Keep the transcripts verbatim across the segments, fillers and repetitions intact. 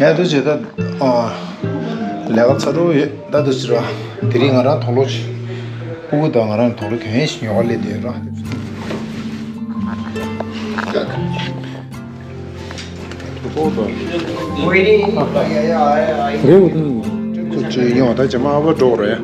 ཡ་དུ་བྱེད་ད། ཨ། ལས་ཀ་ཚ་དྲོ་ཡོད་ད་དུ་ཟེར་བ། དེ་རིང་ང་རང་དུག་ལོག་ཅིག་ཕྲུ་གུ་དང་ང་རང་དུག་ལོག་གྱོན་ཞིག་ཉོ་ག་སླེབས་བསྡད་ཡོད་ར། རེད་འོ་དེ། ཁོ་ཚོས་ཡོང་ད་ཇེ་མང་ཨ་ཕ་འགྲོ་རེད།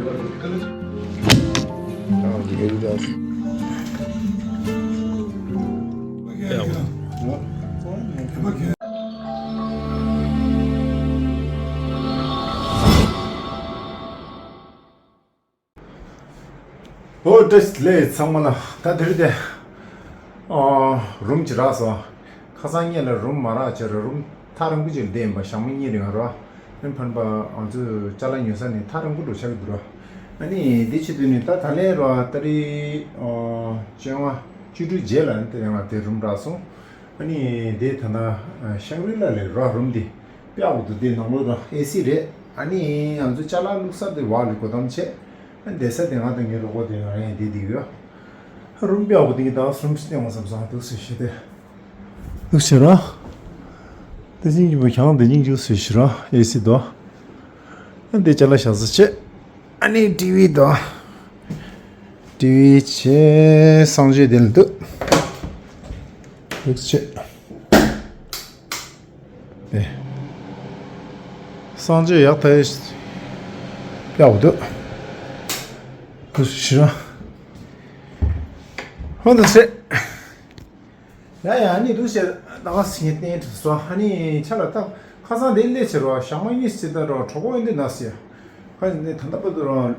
ཨོ་བཀྲ་ཤིས་བདེ་ལེགས་ཚང་མ་ལ། ད་དེ་རིང་དེ། ཨོ། རུམ་གཅིག་རག་སོང་། ཁ་སང་ངེད་ལ་རུམ་མ་རག་བྱས་ར་རུམ་ཐག་རིང་པོ་ཅིག་ལ་བསྡད་ཡིན་པ། ཞག་མ་གཉིས་རིང་ར། ཨ་ནི་ཕན་པ་ང་ཚོས་ཅ་ལག་ཉོ་ས་ནས་ཐག་རིང་པོ་འགྲོ་ཆགས་ཀྱི་འདུག་ར། ཨ་ནི་དེ་བྱེད་དུས་ནི་ད་ད་ལན་ར་ཏ་རིག་ཨོ་བཅོ་ལྔ་བཅུ་དྲུག་རྗེས་ལ་ཨ་ནི་དེ་རིང་ང་དེ་རུམ་རག་སོང་། ཨ་ནི་དེ་ད་ལྟ་ཤང་རི་ལ་ལ་ར་རུམ་དེ་དཔེ་ཡག་པོ་འདུག་དེ་ནང་ལོགས་ར་ཨེ་སི་རེད། ཨ་ནི་ང་ཚོ་ཅ་ལག་བླུགས་ས་དེ་བག་ལ་དགོས་གཏམ་བྱས། ཨ་ནི་བསྡད་ས་དེ་ང་དང་ངའི་རོགས་པ་དེ་ང་རང་ཡང་བསྡད་བསྡད་ཡོད། རུམ་དཔེ་ཡག་པོ་འདུག་ད་རུམ་ཞིག་བསྟན་དགོས་བསམ་སོང་། འདུག་སེ་བྱས་ཏེ། འདུག་སེ་ར། དེ་སྙིང་རྗེ་པོ་ཁྱང་དེ་སྙིང་རྗེ་པོ་བཟོས་ཤིག་ར་ཨེ་སི་དོ། ཨ་ནི་དེ་ཅ་ལག་བཞག་ས་བྱས། ཨ་ནི་ཊི་ཝི་དང་། ཊི་ཝི་བྱས། གསང་སྤྱོད་དེ་ལ་འདུག་འདུག་བྱས། ཨེ། གསང་སྤྱོད་ཡག་ཐལ། ཡག་པོ་འདུག་འདུག་ཞི་ར། ཧོ་འདུག་བྱས། ཡ་ཡ། ཨ་ནི་འདུག་བྱས་ད་ག་སེ་བསྟན་ཐུབ་སོང་། ཨ་ནི་ཆ་ལ་ད་ཁ་སང་དེ་སླེབས་བྱས་རོ་ཞག་མ་གཉིས་ཙམ་ད་རོ་གྲོད་ཁོག་ཨེ་འདི་ན་ཟེར། ཁ་ནས་ད་ལྟ་བར་དུ་རང་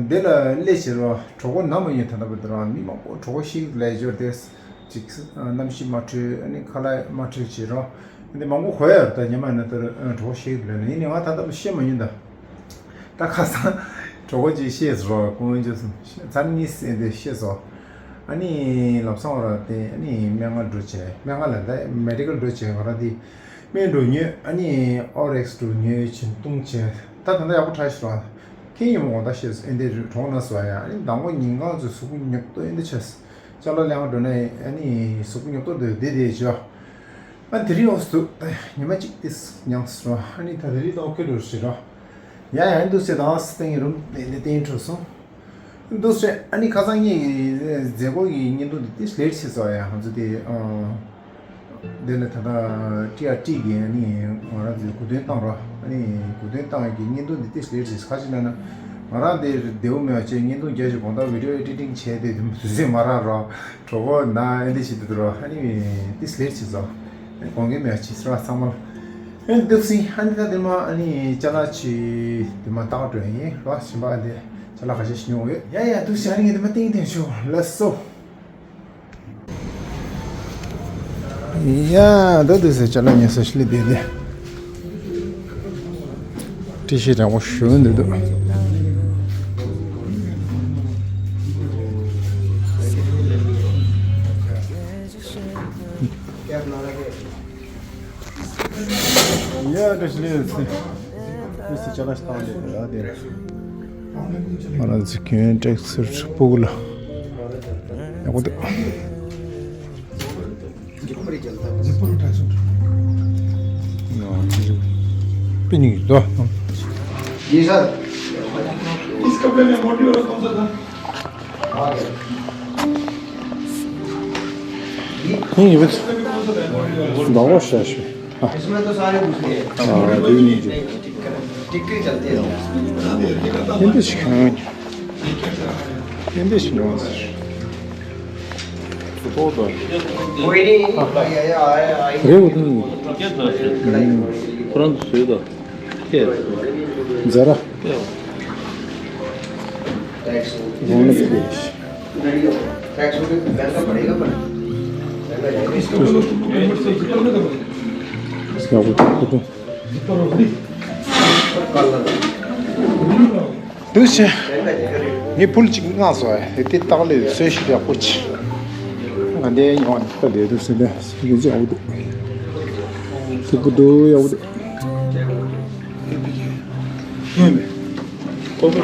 འདི་ལ་སླེབས་བྱས་རོ་གྲོད་ཁོག་ན་མ་ཡོང་། ད་ལྟ་བར་དུ་རང་མི་མང་པོ་གྲོད་ཁོག་ཤི་ལས་འབྱོར་ཏེ་ཅིག་གནམ་གཤིས་མ་འཕྲོད། ཨ་ནི་ཁ་ལག་མ་འཕྲོད་བྱས་རོ་འདི་མང་པོ་གོ་ཡ་རེད། ད་ཉི་མ་ན་ད་གྲོད་ཁོག་ཤི་ལས་ནས་ཡིན་ནི་ང་ད་ལྟ་བར་ཤི་མ་ཡོང་ད། ད་ཁ་སང་གྲོད་ཁོག་ཅིག་ཤི་སོང་རོ་ཀུན་ཅོ་སོང་། ཚར་གཉིས་ཟིན་ཏེ་ཤི་སོང་། ཨ་ནི་ལབ་སོང་རོ་དེ་ཨ་ནི་སྨན་ཁང་འགྲོ་བྱས། སྨན་ཁང་ལ་ད་མེ་ཌི་ཀལ་འགྲོ་བྱས་ང་རང་དེ། སྨན་འགྲོ་ཉོས། ཨ་ནི་ཨོ་རེག་སི་འགྲོ་ཉོས། བྱིན་བཏུང་བྱས། ད་ད་ལྟ་ཡག་པོ་དྲག་ཤག་ར། ཁྱེད་ཉིན་མོ་དགོང་དག་ཤེས་སོང་། ཨེ་འདྲའི་གྲོངས་ན་སོང་ཡ། ཨ་ནི་མདང་དགོང་ཉིན་གང་ཚོད་གཟུགས་པོ་ཉོབ་ཏོ་ཨེ་འདྲ་ཆགས། ཅ་ལག་ལེན་ག་འགྲོ་ན་ཨ་ནི་གཟུགས་པོ་ཉོབ་ཏོ་འདུག་བསྡད་བསྡད་བྱས། ཨ་དེ་རིང་འོ་སུ་ད་ཉི་མ་གཅིག་དེ་མྱངས་སོང་། ཨ་ནི་ད་དེ་རིང་ད་ཨོ་ཁེ་འགྲོ་ཞིག་ར། ཡ་ཡ་འདུག་སེ་ད་སི་ཏང་གི་རུམ་དེ་འདི་སྟེང་འགྲོ་སོང་། འདུག་སེ་ཨ་ནི་ཁ་སང་ངས་མཛད་སྒོ་གི་བརྙན་ཐུང་འདི་ཏིས་ལེར་བྱས་སོང་ཡ། ང་ཚོ་དེ་ཨ། དེ་ནས་ད་ལྟ་ཀྲི་ཨ་ཀྲི་གི་ཨ་ནི་ང་རང་ཚོའི་གོ་སྟོན་བཏང་རོགས། ཨ་ནི་གོ་སྟོན་བཏང་གི་བརྙན་ཐུང་འདི་ཏིས་ལེར་བྱས། ཁ་ཅིག་ལ་ན་ང་རང་དེ་བདེ་བོ་མེད་པ་བྱས་བརྙན་ཐུང་རྒྱག་ཞིག་དགོང་དག་བི་ཌི་ཡོ་ཨེ་ཌི་ཊིང་བྱས་ཏེ་དུས་ཚོད་མ་རག་རོགས། གྲོད་ཁོག་ན་ཨེ་འདི་ཞིག་འདུག་རོགས། ཨ་ནི་ཏིས་ལེར་བྱས་སོང་། དགོངས་འགལ་མེད་པ་བྱས་སོང་ཚང་མ་ལ། ཨེ་འདུག་སེ་ཨ་ནི་ད་དེ་མ་ཨ་ནི་ཅ་ལག་ཅིག་དེ་མ་བཏང་འགྲོ་ཡིན་རོགས། གཞན་པ་ཨ་འདི་ཅ་ལག་ཁ་ཤས་ཤིག་ཉོ་འོས། ཡ་ཡ་འདུག་སེ་ཨ་ནི་ངས་དེ་མ་ཏིང་ཏིང་ཤོག་ལགས་སོ། ཡ་ད་འདུག་སེ་ཅ་ལག་ཉོ་ས་ཞིག་སླེབས་བསྡད་དེ། ཏི་ཤི་དྲང་པོ་ཞུ་འདུག་འདུག་ཡ་ད་ཞིག་ལས་སེ། ཏི་ཤི་ཅ་ལག་ཞིག་བཏང་ལེ་ར་དེ། ང་རང་ཚོ་ཁྱོན་ཀྲེག་སུཊ་སྤུ་གུ་ལ་ཡག་པོ་འདུག་ཛི་པར་ཀྲེག་སུཊ། དཔེ་སྙིང་རྗེ་འདུག जी सर। इस कपड़े में मॉड्यूल कौन सा था? आ गया। ཁོང་ཡིན་པས། ཟླ་བ་ཤ་ཤེ། इसमें तो सारे घुस गए। ཨ་དེ་ནི་ཀྲིག་ཀྲིག་ཀྲིག་ཀྲིག་ཀྲིག། ཨེ་འདི་ཞིག་ཡོང་། ཨེ་འདི་ཞིག་ཡོང་ཟེར། རེད་འོ་དེ། ཁོ་རང་ཚོ་བཟོས་དང་། ཟ་ར། རོང་ནི་ཕེ། ཡག་པོ་འདུག་ཁོ་ཚོ། འདུག་སེ། ངས་ཕུལ་གཅིག་མངགས་སོང་། དེ་དེ་སྟག་ལོས་གསོལ་ཞིག་ཡག་པོ་ཅིག་ང་འདི་ཡོང་བ་ནི་ད་ལས་འདུག་སེ་ལས་སེ་ཡག་པོ་འདུག་སེ་པོ་འདུག་ཡག་པོ་འདུག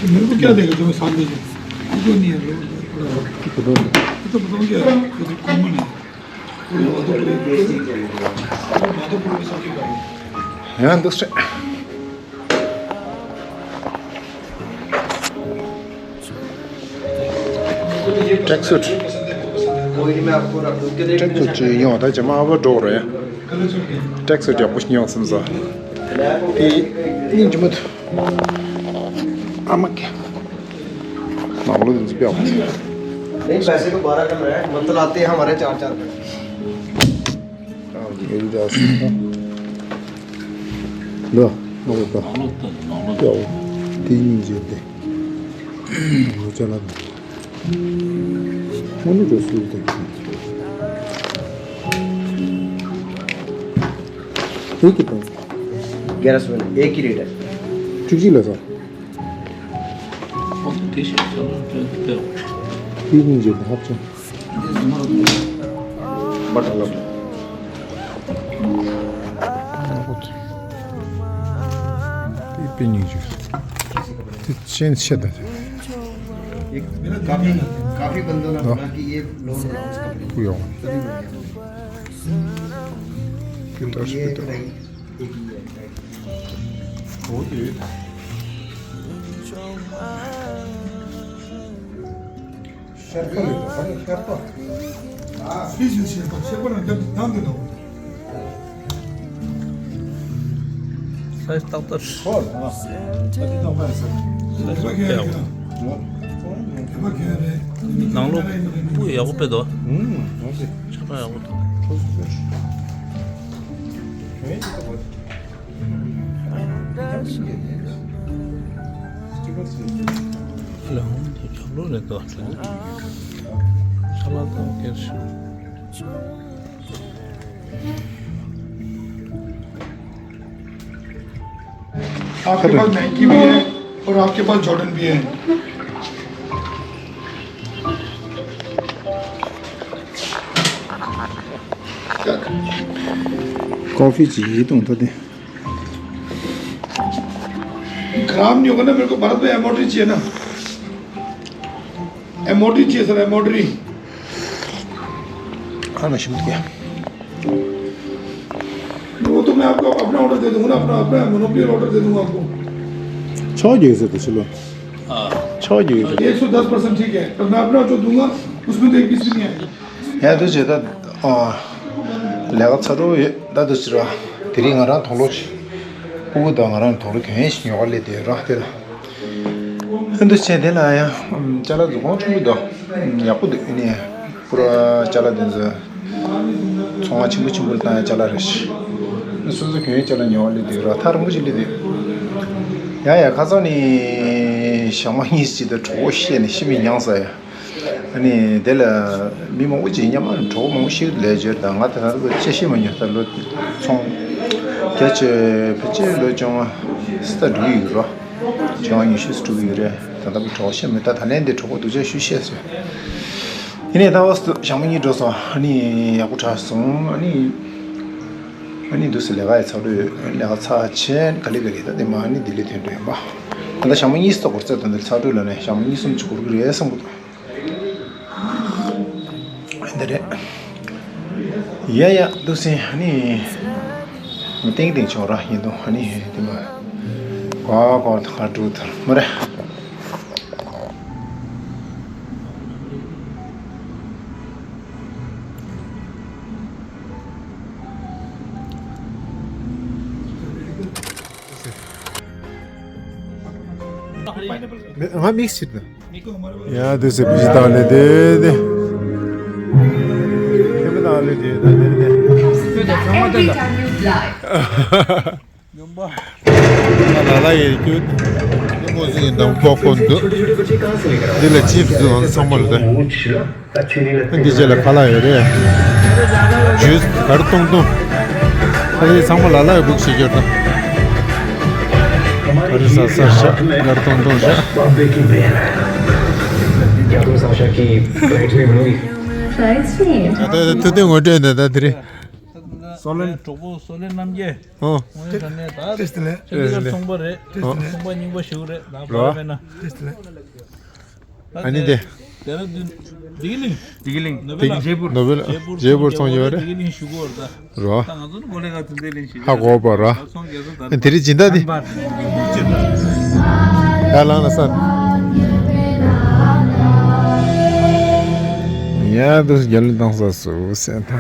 मेरे को क्या देगा तुम्हें सामने से? ये तो नहीं है, लोग। ये तो बताओ क्या है? ये तो कॉमन है। पूरे ऑटो प्ले। ཡང་འདུག་སེ། Tracksuit། Tracksuit་ཅིག་ཡོང་། ད་ཇེ་མང་ཨ་བ་འགྲོ་རེད། Tracksuit་ཡག་པོ་ཞིག་ཡོང་བསམ་ས། དེ་སྙིང་རྗེ་མོ་འདུག་ཨ་མ་ཀེ། ནང་ལོ་འདི་ཚོ་དཔེ་ཡག་པོ་འདུག Nahi, paise to baarah kam hai, matlab aate hain hamare chaar chaar. Aadhaas. ལོ། ལོ། ལོ། ལོ། དེ་སྙིང་རྗེ་སྟེ། ལོ་ཅ་ལག་དངོས་གནས་འགྲོ་སུ་དེ། དེ་གི་དང་། ग्यारह सौ में एक ही रेट है। བཅུ་གཅིག་ལ་ས། དེ་སྙིང་རྗེ་དང་ཧབ་ཅན། But I love it. དེ་དཔེ་སྙིང་རྗེ། དེ་ཅན་ཆེ་ད། एक काफी काफी बंदों ने बोला कि ये लोन बढ़ाओ इसका। ཀུ་ཡོང་། तभी बढ़ गया। ཀུན་ཏར་ཤི་ཀུན་ཏར། एक ही है। ཤར་པ་ལས་ད་ཤར་པ། ཨ་ཕི་ཞིག་ཤར་པ་ཤར་པ་ན་རྒྱབ་ཏུ་བཏང་གི་འདུག་སའི་ཏག་ཏག་ཧོ་ལ་ཨ་ཏག་ཏག་པ་རེད་ས། སའི་ཏག་ཏག་ཡག་པོ། ནང་ལོགས་སྤུ་ཡག་པོ་དཔེ་འདུག་ཆ་ཚང་ཡག་པོ་འདུག आपके पास नाइकी भी है और आपके पास जॉर्डन भी है। कॉफी चाहिए तुम तो दे। खराब नहीं होगा ना, मेरे को भारत में एमओडी चाहिए ना। एमओडी चाहिए सर, एमओडी। हाँ, मैं शुरू किया। वो तो मैं आपको अपना ऑर्डर दे दूंगा ना, अपना अपना मोनोपोली ऑर्डर दे दूंगा आपको। छः जैसे तो चलो। हाँ। छः जैसे। एक सौ दस परसेंट ठीक है, पर मैं अपना जो दूंगा, उसमें तो एक पीस भी नहीं आएगा। ཡ་དུ་བྱེད་ད། ཨ། ལས་ཀ་ཚ་དྲོ་ཡོད་ད་དུ་ཟེར་བ། དེ་རིང་ང་རང་དོག་ལོ་ཆེ། ཕྲུ་གུ་དང་ང་རང་དོག་ལོ་གན་ཞིག་ཉོ་ག་སླེབས་དེ་ར་དེ་ལ། ཨ་འདུ་བྱེད་དེ་ལ་ཡང་ཅ་ལག་འཛུགས་ཁང་ཆུང་གི་འདུག་ཡག་པོ་འདུག་ཨ་ནི་པུ་ར་ཅ་ལག་དེ་ཚོ་ཚོང་བ་ཆེན་པོ་ཆེན་པོ་ལ་བཏང་ཡ་ཅ་ལག་རེད་ཤག་སོ་སོ་གན་ཅ་ལག་ཉོ་ག་སླེབས་དེ་ར་ཐག་རིང་པོ་ཞིག་སླེབས་དེ། ཡ་ཡ་ཁ་སང་ནི་ཞག་མ་གཉིས་ཅིག་དང་གྲོགས་པོ་བཤད་ནས་ཤི་མི་མྱངས་ས་ཡ། ཨ་ནི་དེ་ལ་མི་མང་པོ་ཅིག་མཉམ་མ་གྲོགས་པོ་མང་པོ་ཞིག་ལས་སྦྱོར་དང་ང་དེ་ལྟར་དུ་དཔྱད་ཤེས་མ་ཉོ་ད་ལོ་ཚོང་རྒྱ་ཆེ་ཕལ་ཆེར་ལོ་བཅོ་ལྔ་སི་ད་འགྲོ་གི་ཡོད་རོ། བཅོ་ལྔ་ཉི་ཤུ་སི་འགྲོ་གི་ཡོད་རེད། ད་ལྟ་བུ་གྲོགས་པོ་ཤེས་མེད་ད་ད་ལན་དེ་གྲོགས་པོ་སྡུག་ཅག་ཤུ་བཤད་སོང་། ཡིན་ནའི་ད་བ་སུ་ཞག་མ་གཉིས་འགྲོ་སོང་ཨ་ནི་ཡག་པོ་དྲག་སོང་ཨ་ནི། ཨ་ནི་འདུག་སེ་ལས་ཀ་ཡི་ཚ་ལོས་ལས་ཀ་ཚ་ཆེན་ག་ལེ་ག་ལེ་ད་དེ་མ་ཨ་ནི་ལྡི་ལི་ཐོན་འགྲོ་ཡིན་པ། ད་ལྟ་ཞག་མ་གཉིས་སུ་འགོར་ཚད་ད་འདི་ཚ་དྲོད་ལ་ནས་ཞག་མ་གཉིས་གསུམ་ཅིག་འགོར་གི་རེད་བསམ་གི་འདུག་འདི་རེད། ཡ་ཡ་འདུག་སེ་ཨ་ནི། མི་ཏིང་ཏིང་ཆོག་ར་ཡིན་འདུག་ཨ་ནི་དེ་མ། གོ་གོ་ད་ག་འགྲོ་ཐར་མ་རེད། ང་མིག་སི་བྱེད་ན། ཡ་དེ་སེ་བི་ཇི་ད་ལེ་དེ་དེ། ཁེ་མི་ད་ལེ་དེ་ད་དེ་དེ། ལ་ལ་ཡེ་ཁྱོད། ནི་མོ་ཟིག་ཡིན་དང་པོ་ཀོན་འདུག་འདི་ལ་ཅིབ་ཟིག་ཚང་མ་ལ་དེ། འདི་རྗེས་ལ་ཁ་ལག་ཡོད་རེད། ཇུས་གར་ཏོང་ཏོང་། ཨ་ཡེ་ཚང་མ་ལ་ལ་ཡོད་སྦུག་ཤེས་རྒྱུར་དང་། ག་རེ་ཟ་ཟ་ཤ་གར་ཏོང་ཏོང་ཤ། Thanks me. ད་ད་ཐུ་ཐུ་ངོ་སྤྲོད་འདི་ད་དེ་རེད། སོ་ལན། གྲོགས་པོ་སོ་ལན་རྣམ་རྒྱལ། ཨོ། ངོས་ནས་ད་ལྟ་ཏེས་ལེ། ཅན་དེ་གར་ཚོང་པ་རེད། ཨོ། ཚོང་པ་རྙིང་པ་ཞིག་རེད་ད་བར་བས་ན། ཏེས་ལེ། ཨ་ནི་དེ། ཌེ་ར་ཌུན། བདེ་སྐྱིད་གླིང་། བདེ་སྐྱིད་གླིང་། ནོ་བེ་ལ། ཇེ་པུར། ནོ་བེ་ལ། ཇེ་པུར་ཚོང་རྒྱག་རེད། བདེ་སྐྱིད་གླིང་ཞུ་གོ་ར་ད། རོ། ད་ང་ཚོ་ནི་གོ་ལེ་ག་ཚོད་འདི་ལེན་ཞིག་ཧ་གོ་བ་ར། ཚོང་རྒྱག་ས་ད། དེ་རིང་སྦྱིན་བདག་འདི། ཡ་ལང་ན་སན། ཡ་དུ་རྒྱ་ལུ་བཏང་ས་སུ་སེ་ཐ།